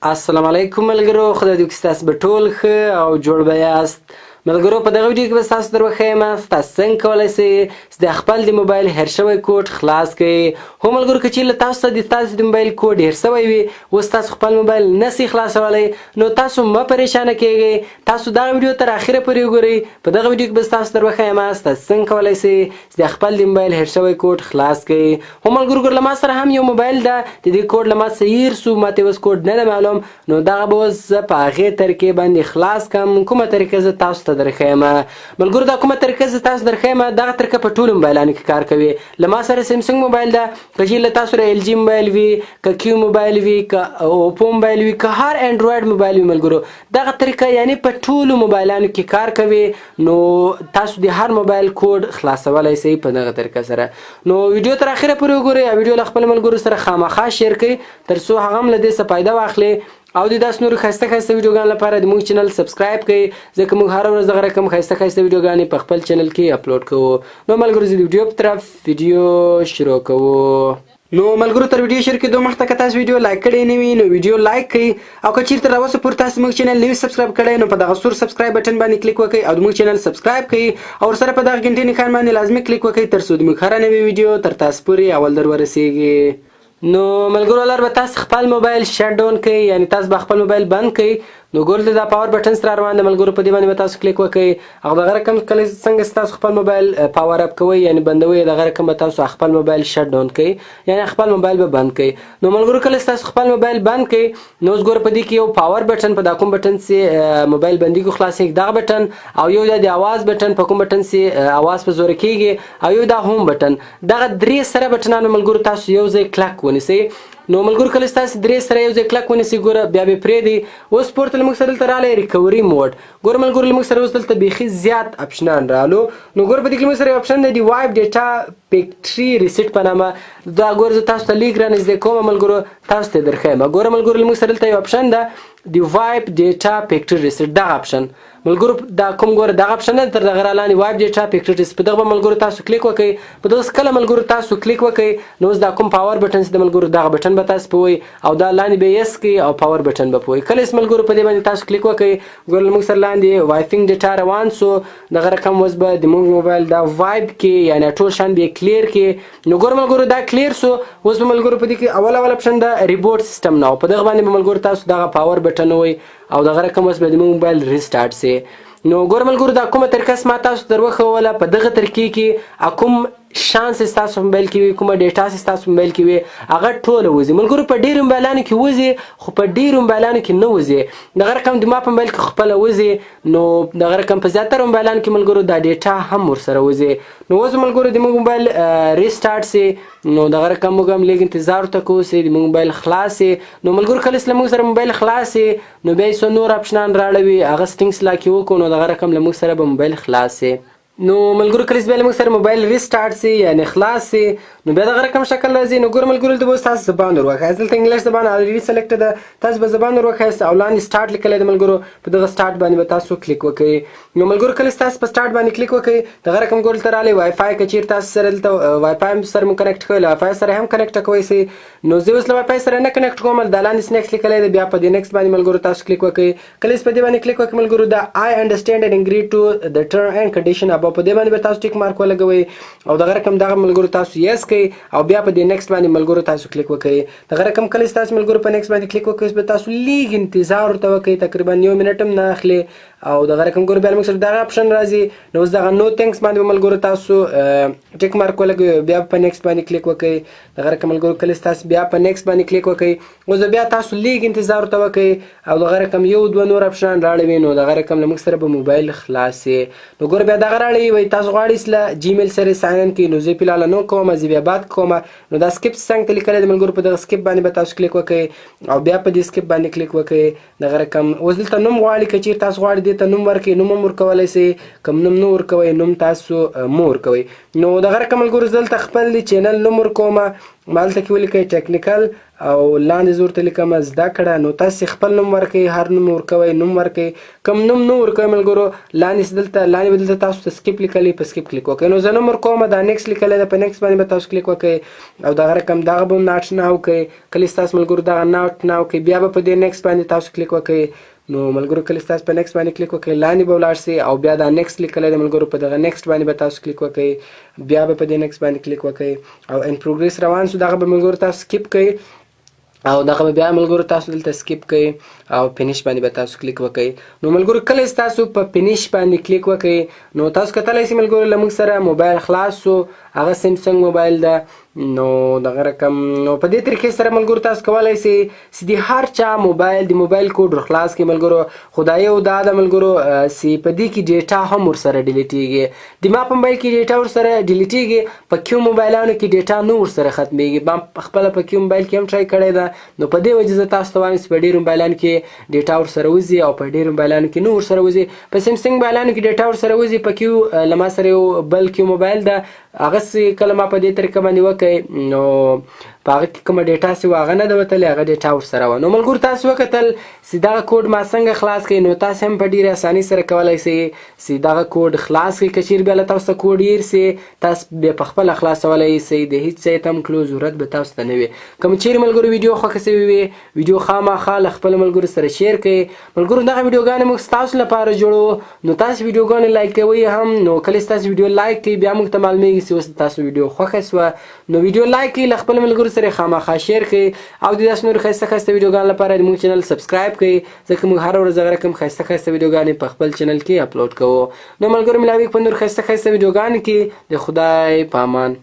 السلام علیکم ملګرو، خدای دې وکړي تاسو به ټول ښه او جوړ به یاست. ملګرو، په دغه ویډیو کې به تاسو در وښیم تاسو څنګه کولی شئ چې د خپل د موبایل هېر شوی کوډ خلاص کړئ. هو ملګرو، که چیرې له تاسو څخه د تاسو د موبایل کوډ هېر شوی وي، اوس تاسو خپل موبایل نه شئ خلاصولی، نو تاسو مه پریشانه کیږئ. تاسو دغه ویډیو تر اخره پورې وګورئ. په دغه ویډیو کې به تاسو در وښیم تاسو څنګه کولی شئ چې د خپل د موبایل هېر شوی کوډ خلاص کړئ. هو ملګرو، ګور له ما سره هم یو موبایل ده، د دې کوډ له ما څخه هېر سو، ماته اوس کوډ نه ده معلوم. نو دغه به اوس زه په هغې طریقې باندې خلاص کم کومه طریقه زه تاسو ته درښیم. ملګرو، دا کومه طریقه زه تاسو درښیم، دغه طریقه په ټولو موبایلانو کې کار کوي. له ما سره سامسونګ موبایل ده، که چیرې له تاسو سره ال جي موبایل وي، که کیو موبایل وي، که اوپو موبایل وي، که هر انډروید موبایل وي، ملګرو، دغه طریقه یعنی په ټولو موبایلانو کې کار کوي. نو تاسو د هر موبایل کوډ خلاصولی شئ په دغه طریقه سره. نو ویډیو تر اخره پورې وګورئ او ویډیو له خپل ملګرو سره خامخا share کړئ، تر څو هغه هم له دې څخه فایده واخلي. او د داسې نورو ښایسته ښایسته ویډیوګانو لپاره د موږ channel subscribe کړئ، ځکه موږ هره ورځ دغه رقم ښایسته ښایسته ویډیوګانې په خپل channel کې اپلوډ کوو. نو ملګرو، زه د ویډیو په طرف ویډیو شروع کوو. نو ملګرو، تر ویډیو شروع کېدو مخته که تاسو ویډیو like کړې نه وي، نو ویډیو like کړئ. او که چیرته تر اوسه پورې تاسو موږ channel نه وي subscribe کړی، نو په دغه سور subscribe button باندې کلیک وکړئ او د موږ channel subscribe کړئ او ورسره په دغه ګنټې نښان باندې لازمي کلیک وکړئ، تر څو د موږ هره نوې ویډیو تر تاسو پورې اول در ورسیږي. نو ملګرو، لر به تاسو خپل موبایل shut down کړئ، یعنی تاسو به خپل موبایل بند کړئ. نو ګور دا power button سره روان دی ملګرو، په دې باندې به تاسو کلیک وکړئ او دغه رقم کله څنګه تاسو خپل موبایل power up کوئ، یعنی بندوي، دغه رقم به تاسو خپل موبایل shut down کړئ، یعنی خپل موبایل به بند کړئ. نو ملګرو، کله تاسو خپل موبایل بند کړئ، نو اوس ګور په دې کې یو power button، په دا کوم بټن چې موبایل بندیږي خلاصېږي دغه بټن، او یو د आवाज بټن، په کوم بټن چې आवाज په زور کېږي، او یو دا home button. دغه درې سره بټنانو ملګرو تاسو یو ځای کلک ونیسئ. نو ملګرو، کله تاسو درې سره یو ځای کلک ونیسئ، ګوره بیا به پرېږدئ. اوس پورته له موږ سره دلته راغلی recovery mode. ګوره ملګرو، له موږ سره اوس دلته بیخي زیات اپشنان رالو. نو ګوره، په دې کې موږ سره یو اپشن دی د wipe data factory reset په نامه. دا ګوره، زه تاسو ته لیک را نږدې کوم ملګرو، تاسو ته درښیم. ګوره ملګرو، له موږ سره دلته یو اپشن ده د wipe data factory reset. دغه اپشن ملګرو، دا کوم ګوره دغه اپشن ده، تر دغه را لاندې wipe data factory reset، په دغه به ملګرو تاسو کلیک وکړئ. په دغه کله ملګرو تاسو کلیک وکړئ، نو اوس دا کوم power button چې د ملګرو، دغه بټن به تاسو پوي او دا لاندې به yes کوي او power button به پوي. کله چې ملګرو په دې باندې تاسو کلیک وکړئ، ګوره موږ سره لاندې wiping data روان سو. دغه رقم اوس به د موږ موبایل دا wipe کې، یعنی ټول شان به clear کې. نو ګوره ملګرو، دا clear سو. اوس به ملګرو په دې کې اول اول اپشن ده reboot system now، په دغه باندې به ملګرو تاسو دغه power button وي او دغه رقم اوس به د موږ موبایل restart سي. نو ګور ملګرو، دا کومه طریقه ما تاسو در وښوله، په دغه طریقې کې کوم شانس ستاسو موبایل کې وي، کومه data ستاسو موبایل کې وي، هغه ټوله وځي. ملګرو، په ډیرو موبایلانو کې وځي، خو په ډیرو موبایلانو کې نه وځي. دغه رقم د ما په موبایل کې خپله وځي. نو دغه رقم په زیاتره موبایلانو کې ملګرو دا data هم ورسره وځي. نو اوس ملګرو د موږ موبایل restart سي. نو دغه رقم موږ هم لږ انتظار ورته کوو چې د موږ موبایل خلاص سي. نو ملګرو، کله چې له موږ سره موبایل خلاص سي، نو بیا یې څو نور اپشنان راړوي، هغه settings لا کې وکړو، نو دغه رقم له موږ سره به موبایل خلاص سي. نو ملګرو، کله چې بیا له موږ سره موبایل restart سي، یعنی خلاص سي، نو بیا دغه رقم شکل راځي. نو ګور ملګرو، دلته به تاسو زبان ور وښایاست. دلته English زبان already select ده، تاسو به زبان ور وښایاست او لاندې start لیکلی دی ملګرو، په دغه start باندې به تاسو کلیک وکړئ. نو ملګرو، کله تاسو په start باندې کلیک وکړئ، دغه رقم ګور دلته راغلی وای فای. که چیرې تاسو سره دلته وای فای سره مو connect کوئ، له وای فای سره هم connect کوئ سي. نو زه اوس له وای فای سره نه connect کوم. دا لاندې next لیکلی دی، بیا په دې next باندې ملګرو تاسو کلیک وکړئ. کله چې په دې باندې کلیک وکړئ ملګرو، دا I understand and agree to the term and condition above، په دې باندې به تاسو tick mark ولګوئ او دغه رقم دغه ملګرو تاسو yes کړئ او بیا په دې next باندې ملګرو تاسو کلیک وکړئ. دغه رقم کله چې تاسو ملګرو په next باندې کلیک وکړئ، به تاسو لیږ انتظار ورته وکړئ، تقریبا یو منټ هم نه اخلي. او دغه رقم ګور بیا موږ سره دغه اپشن راځي. نو اوس دغه no thanks باندې ملګرو تاسو tick mark ولګوئ، بیا په next باندې کلیک وکړئ. دغه رقم ملګرو، کله تاسو بیا په next باندې کلیک وکړئ، اوس بیا تاسو لیږ انتظار ورته وکړئ او دغه رقم یو دوه نور اپشن راړوي. نو دغه رقم له موږ سره به موبایل خلاص سي. نو ګور بیا دغه راړوي، وایي تاسو غواړئ چې له جیمیل سره sign in کړئ. نو زه فلحال no کوم، زه بیا بعد کوم. نو دا skip څنګ ته لیکلی دی ملګرو، په دغه skip باندې به تاسو کلیک وکړئ او بیا په دې skip باندې کلیک وکړئ. دغه رقم اوس دلته نوم غواړي، که چیرې تاسو غواړئ دې دې ته نوم ورکړئ، نوم هم ورکولی سئ، کوم نوم نه ورکوئ نوم تاسو مه ورکوئ. نو دغه رقم ملګرو زه دلته خپل د چینل نوم ورکوم، ما دلته کې ولیکئ ټیکنیکل او لاندې زه ورته لیکم زده کړه. نو تاسو خپل نوم ورکئ، هر نوم ورکوئ نوم ورکئ، کوم نوم نه ورکوئ ملګرو لاندې دلته لاندې به دلته تاسو ته skip لیکلی، په skip کلیک وکړئ. نو زه نوم ورکوم، دا next لیکلی ده، په next باندې به تاسو کلیک وکړئ او دغه رقم دغه به هم not now کړئ. کله چې ستاسو ملګرو دغه not now کړئ بیا به په دې next باندې تاسو کلیک وکړئ. نو ملګرو کله چې تاسو په next باندې کلیک وکړئ لاندې به ولاړ سئ او بیا دا next لیکلی دی ملګرو، په دغه next باندې به تاسو کلیک وکړئ، بیا به په دې next باندې کلیک وکړئ او in progress روان سو، دغه به ملګرو تاسو skip کړئ او دغه به بیا ملګرو تاسو دلته skip کړئ او finish باندې به تاسو کلیک وکړئ. نو ملګرو کله چې تاسو په finish باندې کلیک وکړئ نو تاسو کتلی سئ ملګرو له موږ سره موبایل خلاص سو، هغه سامسونګ موبایل ده. نو دغه رقم نو په دې طریقې سره ملګرو تاسو کولی سئ چې د هر چا موبایل د موبایل کوډ ور خلاص کړئ ملګرو. خو دا یو دا ده ملګرو چې په دې کې data هم ورسره ډیلیټیږي. د ما په موبایل کې data ورسره ډیلیټیږي، په کیو موبایلانو کې data نه ورسره ختمیږي. ما خپله په کیو موبایل کې هم try کړی ده، نو په دې وجه زه تاسو ته وایم چې په ډېرو موبایلانو کې data ورسره وځي او په ډېرو موبایلانو کې نه ورسره وځي. په سامسونګ موبایلانو کې data ورسره وځي، په کیو له ما سره یو بل کیو موبایل ده، هغه کله ما په دې طریقه باندې وکړ نو په هغه کې کومه data چې وه هغه نه ده وتلې، هغه data ورسره وه. نو ملګرو تاسو وکتل چې دغه کوډ ما څنګه خلاص کړئ. نو تاسو هم په ډېرې اسانۍ سره کولی سئ چې دغه کوډ خلاص کړئ. که چېرې بیا له تاسو څخه کوډ هېر سي تاسو بیا په خپله خلاصولی سئ، د هېڅ ځای ته هم تلو ضرورت به تاسو ته نه وي. که مو چېرې ملګرو ویډیو خوښه سوې وي ویډیو خامخا له خپلو ملګرو سره share کړئ. ملګرو دغه ویډیوګانې موږ ستاسو لپاره جوړو، نو تاسو ویډیوګانې like کوئ هم. نو کله چې تاسو ویډیو like کړئ بیا موږ ته معلومیږي چې اوس تاسو ویډیو خوښه سوه. نو ویډیو like کړئ، له خپلو ملګرو سره خامخا share کړئ او د داسې نورو ښایسته ښایسته ویډیوګانو لپاره د موږ چینل subscribe کړئ، ځکه موږ هره ورځ دغه رقم ښایسته ښایسته ویډیوګانې په خپل چینل کې اپلوډ کوو. نو ملګرو ملاویږو په نورو ښایسته ښایسته ویډیوګانو کې. د خدای په امان.